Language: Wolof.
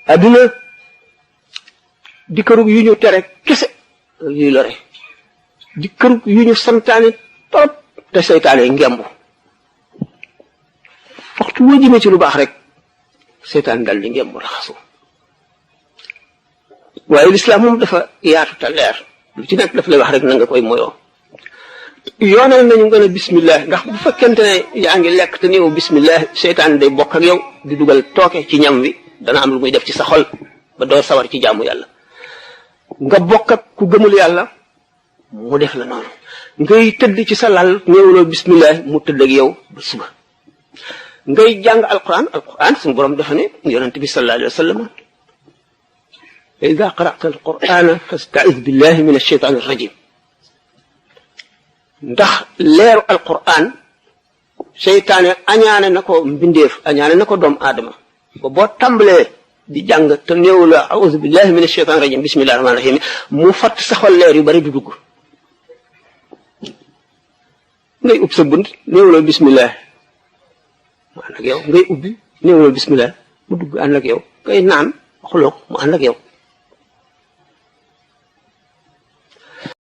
adduna di kërug yu ñu tere kese yuy lore di kërug yu ñu santaane torop te seytaane ngembu waxtu woo jëmee ci lu baax rek seytaan dal di ngembu raxasu waaye lislaam moom dafa yaatu te leer lu ci nekk daf lay wax rek na nga koy moyoo yoonal nañu nga ne bismillah ndax bu fekkente ne yaa ngi lekk te néew bismillah seytaan day bokk ak yow di dugal tooke ci ñam wi dana am lu muy def ci sa xol ba doo sawar ci jaamu yàlla nga bokk ak ku gëmul yàlla mu def la noonu ngay tëdd ci sa lal néewloo bismillah mu tëdd ak yow ba suba ngay jàng alquran suñu borom dafa ne yonente bi sallallahu alayhi wa sallam ida qara'ta alqurana fasta'iz billahi min alshaytan arrajim ndax leeru alquran seytaane añaane na ko mbindeef añaane na ko doomu aadama ba boo tàmbalee di jàng te néew la a'udhu billahi min alshaytan arrajim bismillahi rahmani rahim mu fatt saxal leer yu bari du dugg ngay ub sa bunt néew la bismillah mu ànd ak yow ngay ubbi néew la bismillah mu dugg ànd ak yow ngay naan xuloo mu ànd ak yow